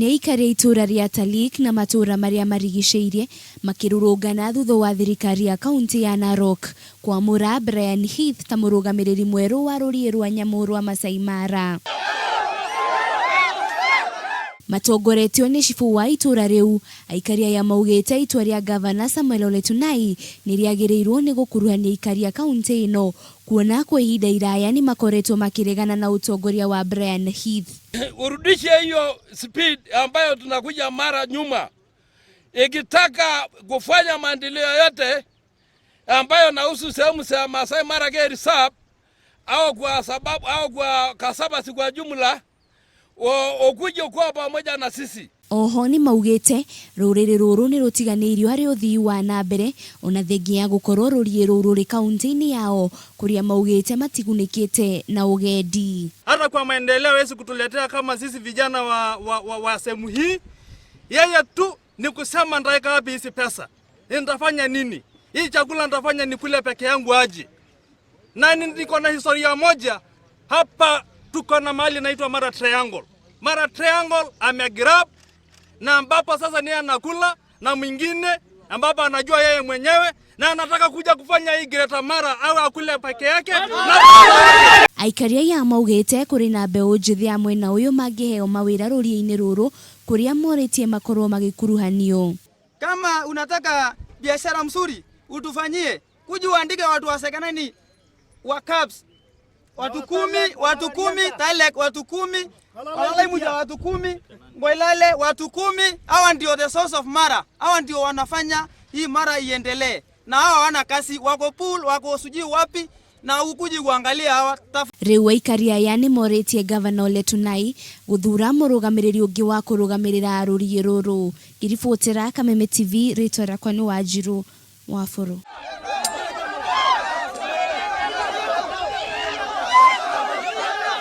Nĩ aikari a itũũra rĩa Talik na matũũra marĩa marigicĩirie makĩrũrũngana thutha wa thirikari ya kaunti ya Narok kwamũra Brian Heath ta mũrũgamĩrĩri mwerũ wa rũriĩ rwa nyamũ rwa Masai Mara. Matongoretio nĩ cibũ wa itũũra rĩu, aikari aya maugĩte itua rĩa ngavana Samuel Ole Tunai nĩ rĩagĩrĩirwo nĩ gũkuruhania aikari a kaunti ĩno kuona kwa ihinda iraya nĩ makoretwo makĩregana na ũtongoria wa Brian Heath. Urudishe hiyo speed ambayo tunakuja mara nyuma, ikitaka kufanya maendeleo yote ambayo nahusu sehemu za Masai Mara Game Reserve au kwa sababu au kwa Kasabasi kwa jumla, ukuje kuwa pamoja na sisi. Oho nĩ maugĩte rũrĩrĩ rũrũ nĩ rũtiganĩirio harĩ ũthii wa na mbere ona thengia ya gũkorwo rũriĩ rũu rũrĩ kaunti-inĩ yao kũrĩa maugĩte matigunĩkĩte na ũgendi. Hata kwa maendeleo hawezi kutuletea kama sisi vijana wa, wa, wa, wa sehemu hii. Yeye tu ni kusema nitaweka wapi hizi pesa, nitafanya nini, hii chakula nitafanya nikule peke yangu aje? Na niko na historia moja hapa, tuko na mahali inaitwa Mara Triangle. Mara Triangle amegrab na ambapo sasa ni anakula na mwingine ambapo anajua yeye mwenyewe na anataka kuja kufanya hii Greater Mara au akule peke yake na Aikari aya maugĩte kũrĩ na mbeũ njĩthĩ a mwena ũyũ mangĩheo mawĩra rũriĩ-inĩ rũrũ kũrĩa morĩtie makorwo magĩkuruhanio. Kama unataka biashara mzuri utufanyie, kuja uandike watu wa Sekenani wa Caps watu 10, watu 10, Talek watu 10, Walalaimuja watu 10, Ngoilale watu 10. Hawa ndio the source of Mara, hawa ndio wanafanya hii Mara iendelee, na hawa hawana kazi, wako pool, wako sijui wapi, na ukuji kuangalia hawa. Rĩu aikari aya nĩ morĩtie ngavana Ole Tunai gũthura mũrũgamĩrĩri ũngĩ wa kũrũgamĩrĩra rũriĩ rũrũ. Ngĩribotera Kameme TV, rĩtwa rĩakwa nĩ Wanjiru wa Bũrũ.